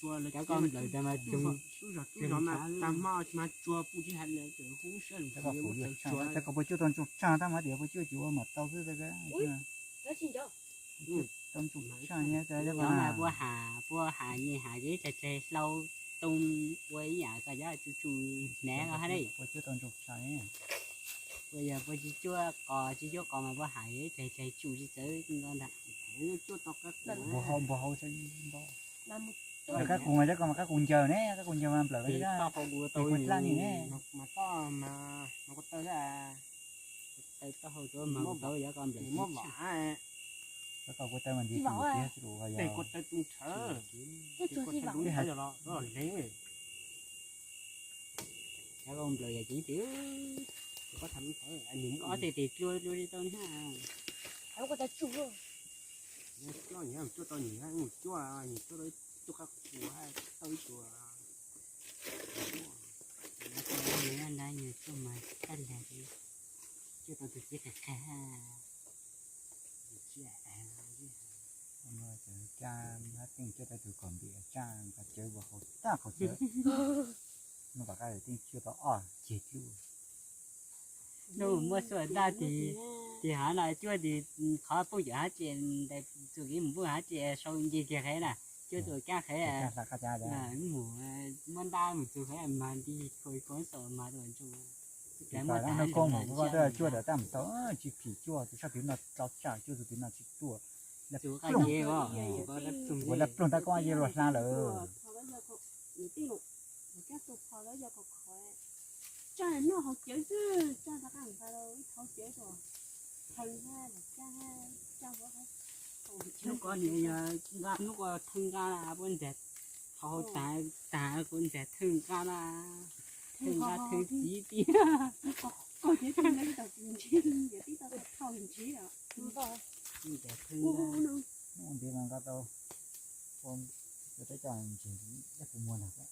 cov koj nplawm cov mas tub zog tub zog mas tag hmo mas tsuag puj tsis hais lawm tseem hu siab lus tsuag. Cov koj puas cuaj tau ntsoog tsag tab mas tias puas cuaj cuv ua mam tau xwb. Tau ntsoog tsag nyob cov mas puas has puas has nyias has ces tsag tsag hlau too ua ib yam koj cov tsu tsu hnav koj hab le. Puas cuaj tau ntsoog tsag. Puas yog puas tsis cuaj qos tsis cuaj qos mas puas has tsag tsag tsu tsis txawv nko ntag. Npua hau npua hau kab qus mas cov koj mas kab qus ncaws ne, kab qus ncaws mas nplawm tau kuv dlab ni ne. Mas tau mas mas kuv taw taw tau hau tsuav mas kuv tau yov koj nplawm muab vam. Cov koj kuv taw mas ntiv tus tiag xwb lus yog. Kuv taw tus nrhawv, kuv taw tus nrhawv yog los lev. Cov koj nplawm yog ceev tiag. Ob teg tes dlua dlua li tau na. Cuaj tau nyuam, cuaj tau nyuam, cuaj tau ib tug qab qus tau ib tug. Nyob nyob nyuag tuaj mas taj lag li, cuaj tau tus txiv qe qe. Caj hab teej cuaj tau tus kom npias tsaj nqa cawv ua hauv tag qhov cawv. Nub tom qab teej cuaj tau ob ceg dlub. Nub muab xuaj ntaj tis, tis hav no cuaj tis qhov phooj ywg hab tse, txuas kev mus phooj ywg hab tse sau nce kiag qhev na, cuaj tus kab qhev. Mus muab ntab mus txug qhev mas nti khuv khuv xaum mas tus ntsuj. Hnub koob mus kuv koj twb cuaj tau tab mus tau, tsis phim cuaj tus sab twg no tso tsam cuaj tus twg no tsis tuaj. Ua laj ploog tab koob ye luag hla lawm. Hnub ko nws yog nqa hnub ko theej nqa puab ntxag, thaum tag tag kuv ntxag theej nqa na, theej nqa theej txiv tiag. Ntxag theej nqa. Nti mas nqa tau, teb coj ntsis ib puas muag ntag.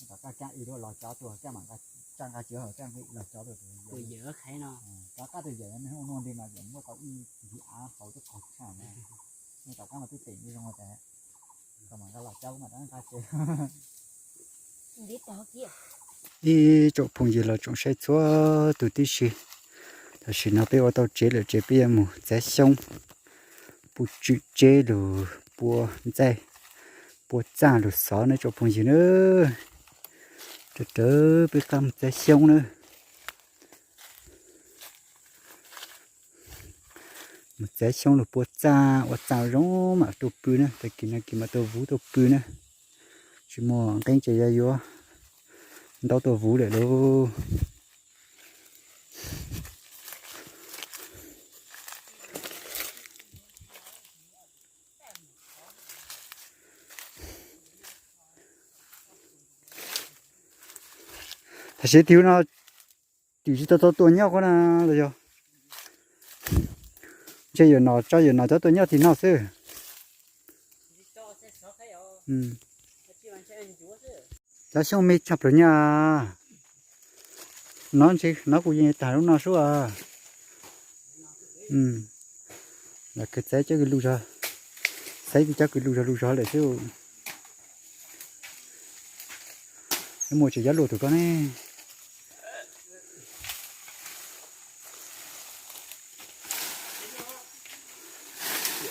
Tom qab kab ib lub los cov tuaj, kab mam nqa, tsaj nqa cawv hauv kab nqa ib los cov tuaj. Puas yawm qhev no. Tom qab tus yawm no nti mas yawm muab tau ib nti av hauv tub qhov tshaj na. Nws tom qab mas twb teem zoo tas, kom mam nqa los cov mam rov nqa cawv. Ib tsoom phooj ywg los tsoom saib txhua tus tib si, tam sim no peb ua tau tsev lawm ces peb yuav mus txav xyoob, puj tswm tseb lug pua ntxaij, pua txaj lug xov nawb tsoom phooj ywg nawb. Rawv rawv peb qab mus txav xyoob nawb. Mus txav xyoob lug pua txaj ua txaj zoo mam tuaj pw na, tag kis no kis mam tuaj vuv tuaj pw na. Tsis muaj nqeeb ces yog yuav ntaub tuaj vuv lawm lauj. Tam sim tim no twb tsis tau tau tua nyob qhov na los yog? Ntshe yuav no tso yuav no cov tua nyob tim no xwb. Cov xyoob me tshaj plaws nyaj. No ntshe no kuv yeej tag lub no sub. Los kawg txaib cov kws lug zog, xaiv cov kws lug zog lug zog lawm xwb. Muaj tseem cov luaj tus ko ne.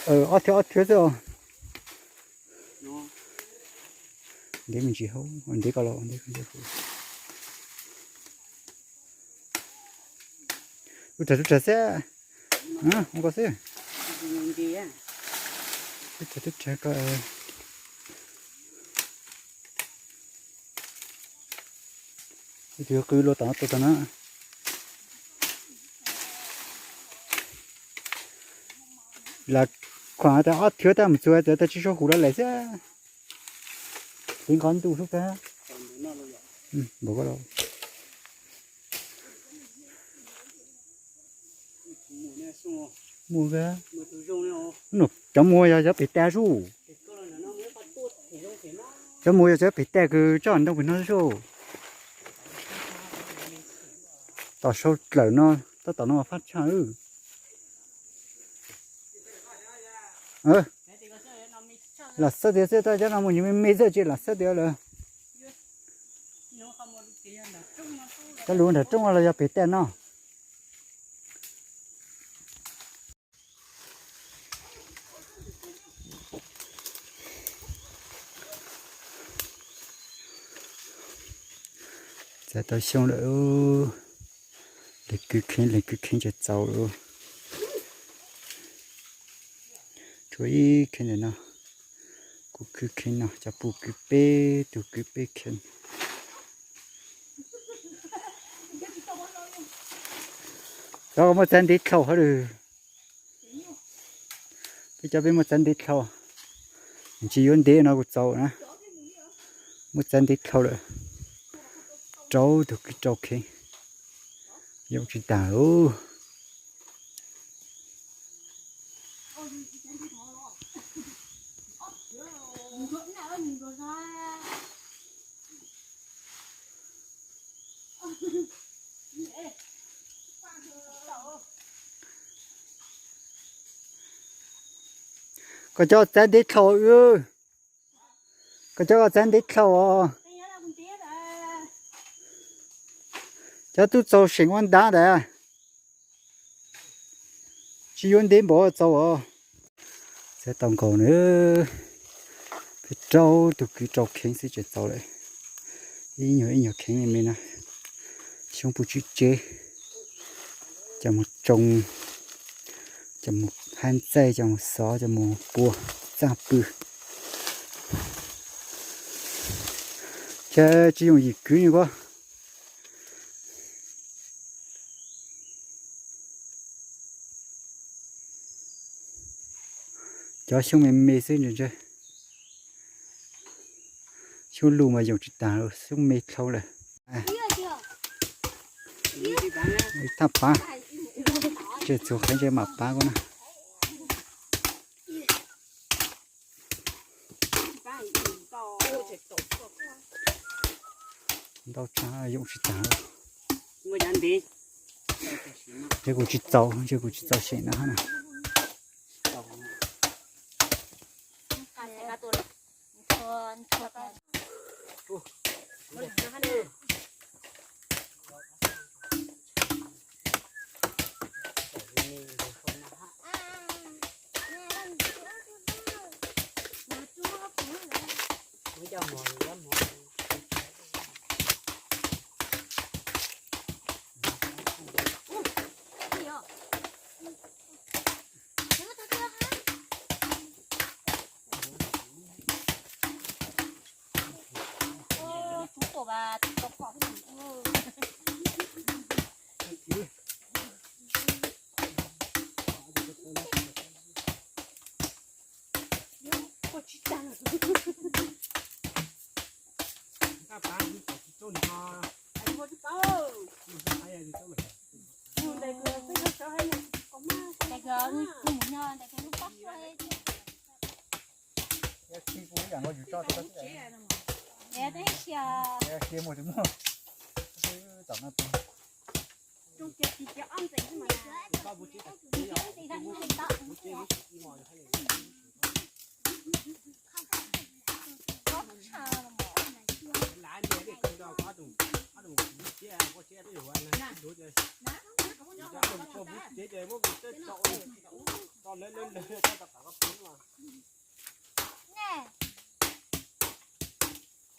Ob thwv ob thwv xwb os. Ntev me ntsis hauv, ntev ko los ntev ko ntev hauv. Tub rhawv tub rhawv xwb. Ua ko xwb. Tub rhawv tub rhawv ko. Tus qw luaj tom no tua tag na. Las khuam tas ob thwv tab mus txug tas tsis sau hum los lawm xwb. Tiv nqov ntuj sub tag. Mus, cov muag yog cov pem tas sub. Cov muag yog cov pem tas kws tsob ntoo pem no sub. Tom sau dlawm no, tab tom no fab tshaj. Los xab tias xwb, tab cov no mus nyias me me xwb tsis los xab tias lawm. Cov lus nram rooj los yog pem tas no. Txav tau xyoob lawm. Leej kwv kheev, leej kwv kheev tsis txaus lawm. Tshuav ib kheev ntawm no. Kuv kwv kheev no, cov pug kwv peb tug kwv peb kheev. Cov muaj txav ntev dlhau hauv lawm. Peb cov peb muaj txav ntev dlhau. Tsis yuav ntev no kuj txaus na. Muaj txav ntev dlhau lawm. Rau tug kwv rau kheev. Yooj tsis tag lauj. Koj cov txav ntev dlhau. Koj cov txav ntev dlhau os. Cov tub txaus seem ua ntab ntawd. Tsis yuav ntev npaum txaus os. Txav tau nkaus na. Peb rau tug kwv rau kheev xwb tseem txaus lawm. Ib nyuag ib nyuag kheev me me na. Xyoob pug tswb tseb. Coj mus tsoo, coj mus hab ntxaij, coj mus xov, coj mus pua txaj pw. Ces tsis yooj yim kwv li ko. Cov xyoob me me xwb ntse ntse. Xyoob luj mas yooj tsis tag, xyoob me dlhau lawm. Thaj pav, tsis txhua qhov ntsej mam pav ko na. Ntau tshaj yooj tsis tag. Ntshe kuv tsis txaus, ntshe kuv tsis txaus seem no na.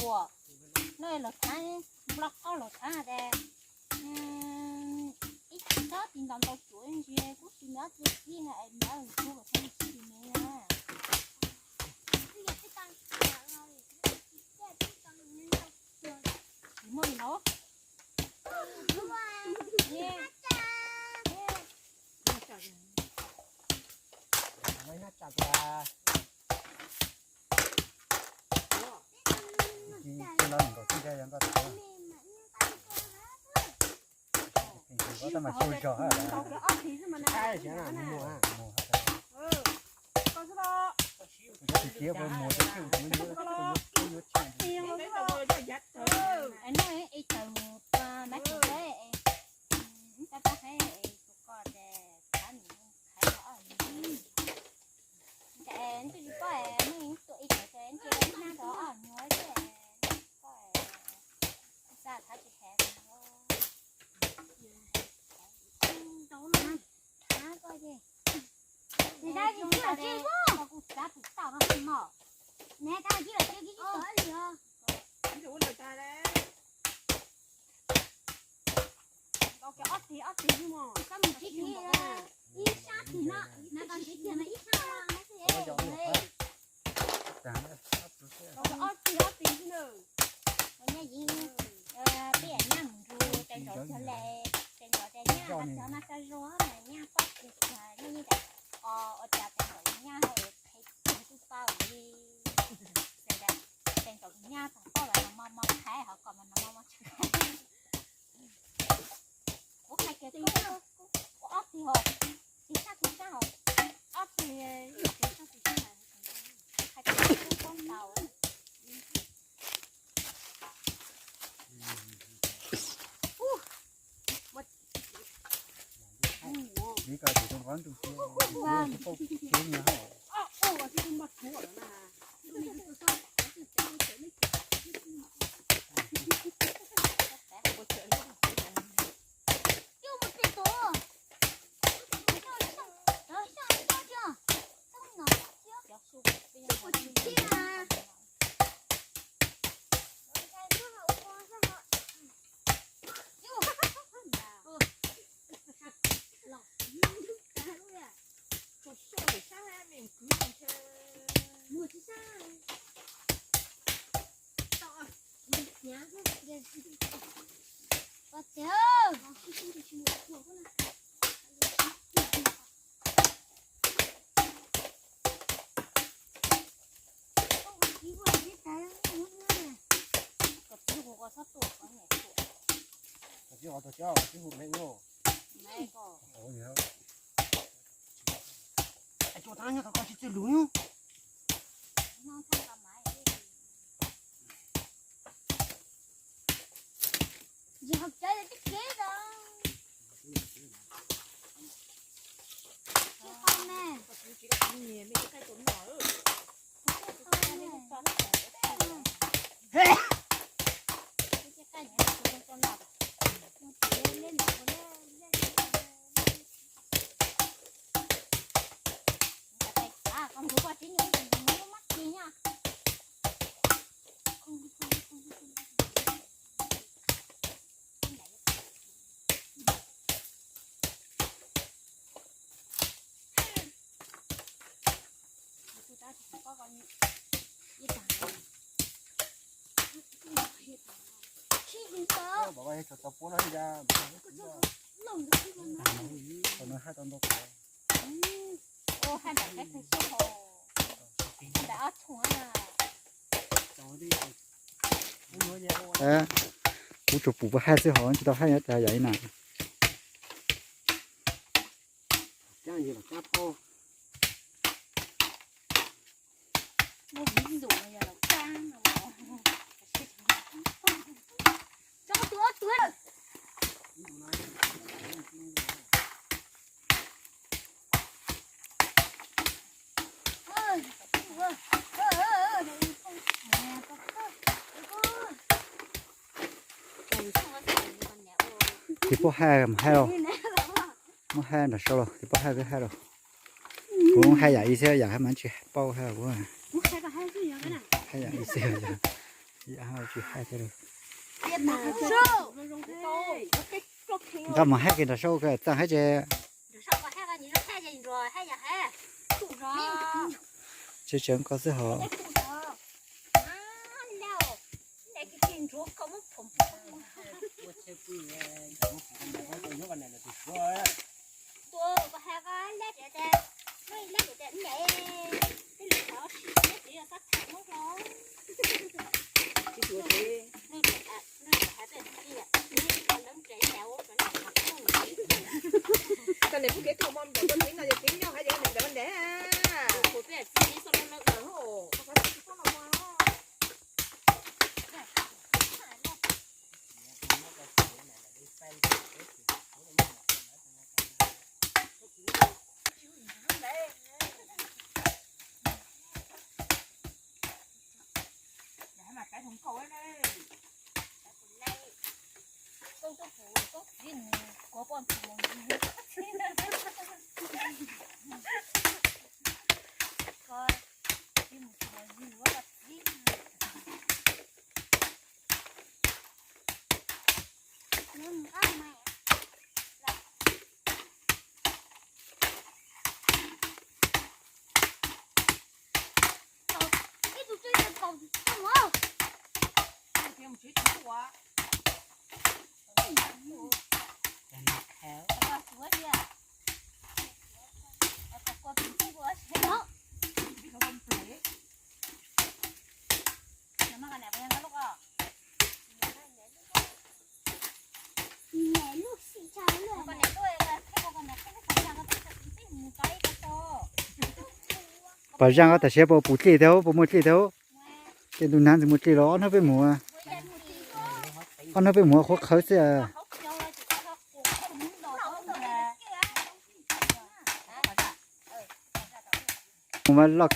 Ua, no los thav, nplooj qaub los thav tas, ib tsob tsis ntaus ntau cuav ntsis kuv tsis ntaus txiv txiv na es ntaus kuv los thav tsis tsis me na. Tsis muaj li no. Peb nyaj mus nrug tes nrov cog le, tes nrov tes nyaj txog mas xa zog nyaj pob kis nyaj nyaj ua cas tes nrov nyaj ho qhev tug tub pab li. Tes nrov nyaj txog pob los no mo mo qhaib ho kom mas no mo mo tshwm. Kuv hais kiag kuv ob tug ho, tig sab tig sab ho, ob tug tig sab tig sab, hais tias kuv poob tau. Kuv tsuas pum pub haj xwb hos tsis tau haj tas yam li na. Tiv pub haj mus haj los, muab haj nram sau los tiv pub haj peb haj los. Kuv haj yam ib xwb yam haj mas tsis paub haj kuv. Haj yam ib xwb yam tsis haj thiab. Nqa mus haj kiag nram sau, txaj haj tsev. Tsev tsev koj xwb hos. Koj niam kuj kev tuaj mo nplaum tuaj txiv no ces txiv nyob hais tias nplaum ntev. Pom zaj ko tam sim puas pum dlej thiab, puas muaj dlej thiab? Tej ntu nav ntxim muaj dlej los ob hnub peb mus, ob hnub peb mus qhuav qhawv xwb. Mus mas los,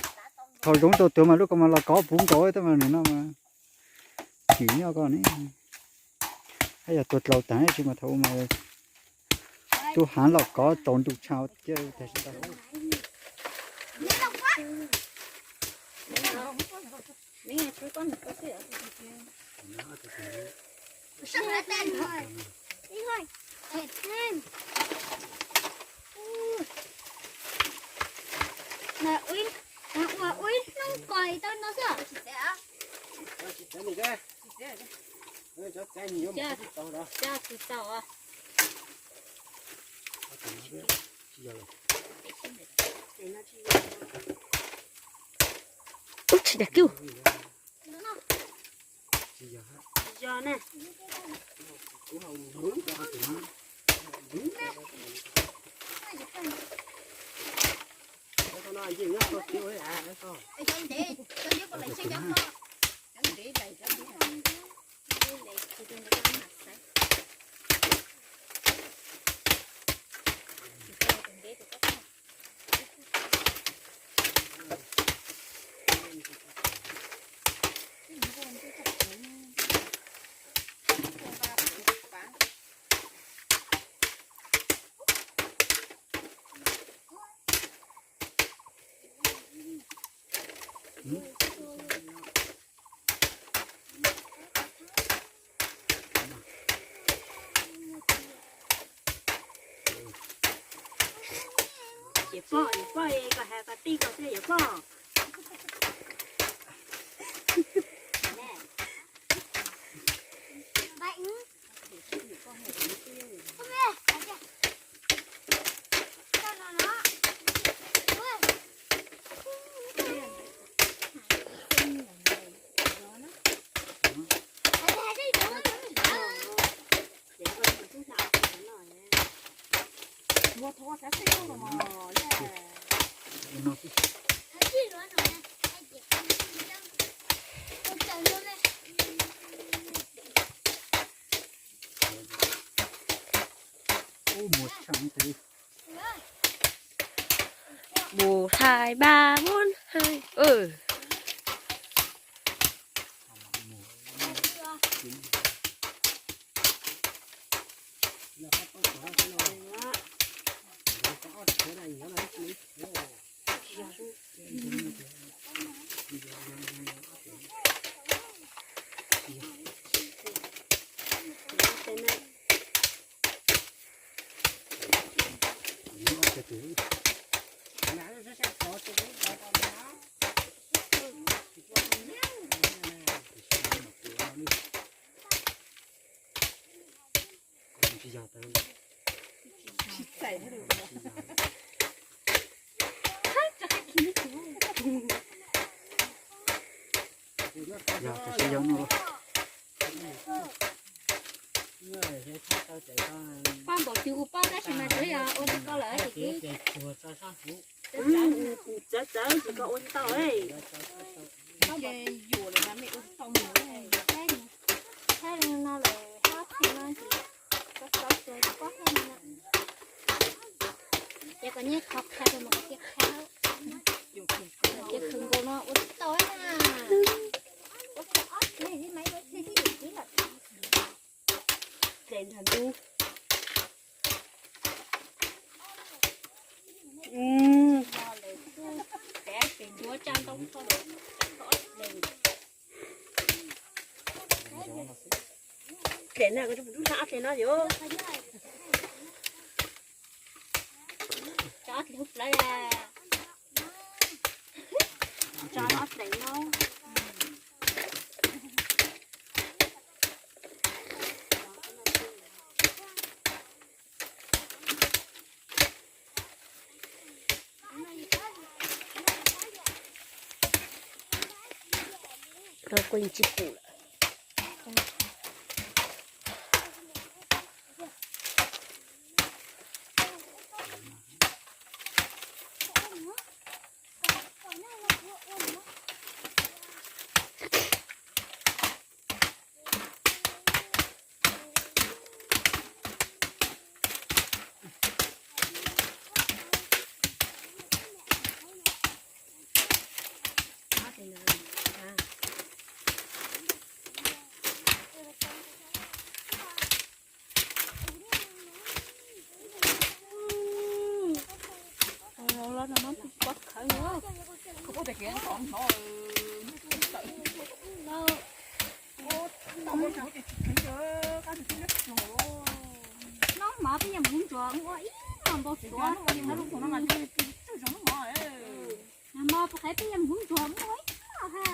thaum zoov tau tuav mas lub ko mas los kov puv nkaus tab mas nim no mas chim nyob ko ne. Hab yog tuag dlaus taag tsis mas thaum mas tub haav los kov tsaus ntuj tshaj tiag tag tsis tau. Ua ib hnub kos tau no xwb. Coj tsis tau. Ub, tsis dag kiug. Yog na. Yawm pog, yawm pog, koj has koj tij koj xwb yawm pog. Một hai ba bốn hai. Ừ. Poj npaum twg ua poj tab sis mas tsuav yog ua tsis tau lawm ces txawv txawv tsis tau ua tsis tau. Thiab no lawm hab qhi no ces txawv txawv tsis poj thiab no. Ces kom nyiaj qhov qha rau mas kom tias qha. Ces khwv nkaus no ua tsis tau na. Ua tsis ob teg li mas ua teg li yus tib lawm. Dlej nrog ntub. Pem ncuav tsa ntoo tso lawm. Dlej na, dlej no yom. Tso ob dlej hauv plawv. Tso ob dlej no. Kuj yeej tsis pum lawm. Noj mov peb yog mus hub ntsuag ua ib no npau suav. Noj mov puas qhaiv peb yog mus hub ntsuag ua ib no ha.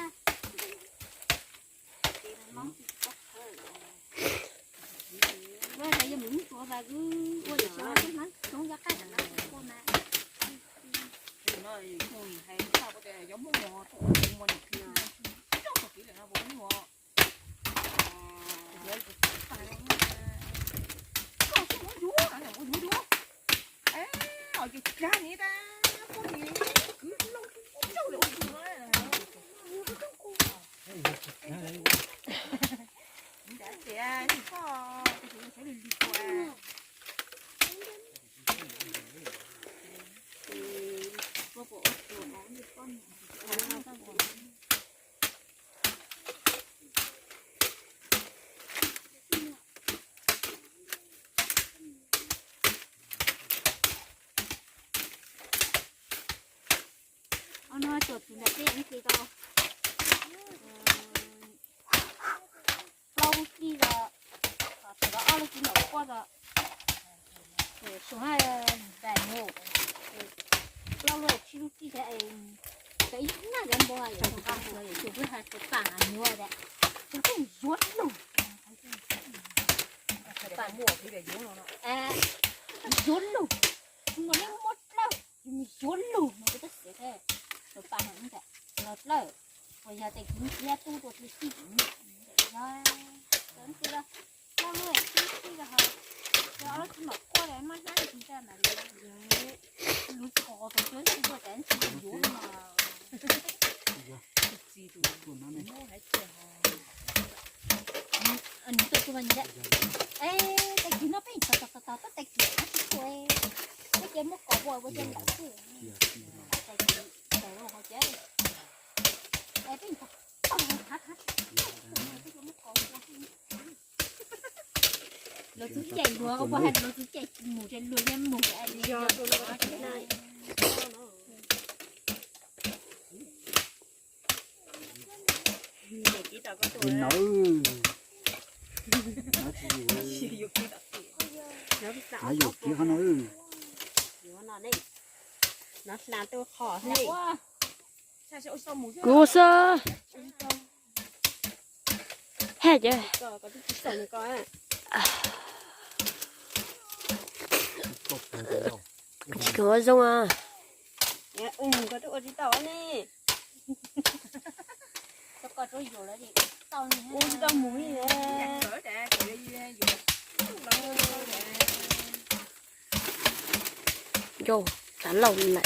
Ua yog mus hub ntsuag mas ua yam xyov hmab toob yog qaj ua mas. Ua no tuam txiv ntawm peb ib txiv tau plaub lub txij los, txog ob lub txij nram quaj los, xyoo ntais nyuj, plaub lub tsib lub txij thiab, cov ib naj cov npua yom, xyoo nqa xyoo yom, xyoo twb hais puas tag nyuaj tias, cov koj yuav lug, yuav lug, mus nej muab dlawb, yus mus yuav lug no, kuv tab xiv thiab, puas tag no ntag, los dlawb, puas yog tias kuv mus txiav tub rau txiv txij, yog, plaub lub tsib lub txij los, ob lub txij nram quaj los maj hnab. Lub tsho tau cov tsis muaj tsis yuav mas. Nws tuaj tuaj nyiam. Es tag kis no peb tos tos tos tos tos tag kis no tsis tuaj. Tag kis muab kos ua ua cov lawm xwb. Tag kis tawm los ho ces es peb tos tos thav thav. Lawv txuj cai luag, ua hais lawv txuj cai mus ces luag nyob mus. Tus nawb, yuav kiag qhov no. Kuv xwb. Hej, tsis kheev ua zoo a. Yog, tsav laus lawm.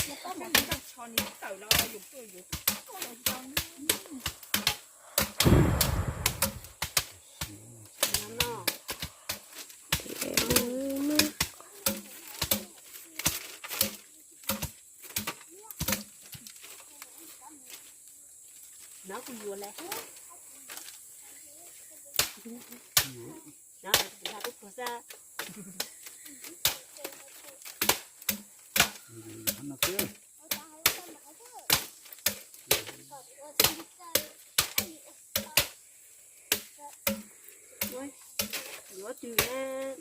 Yuav twg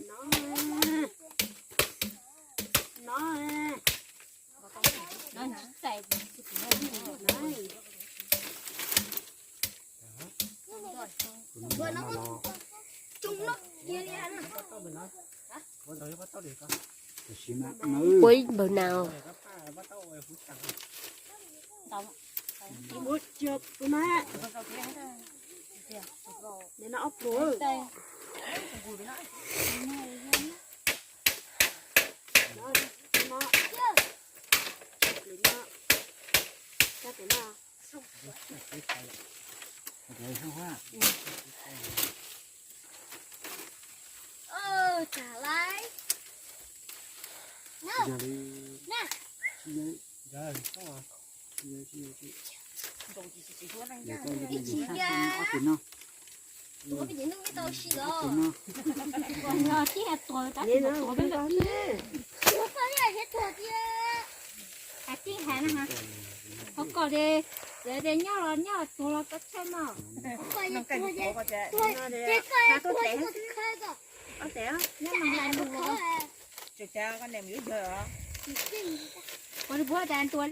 no, no. Ua ib npawg nas. Hais tij hais na, qhov kom de, de nyob los nyob, tuag los txhob tshaj mog. Nyob mas hais lus. Ua li puab tas ntua.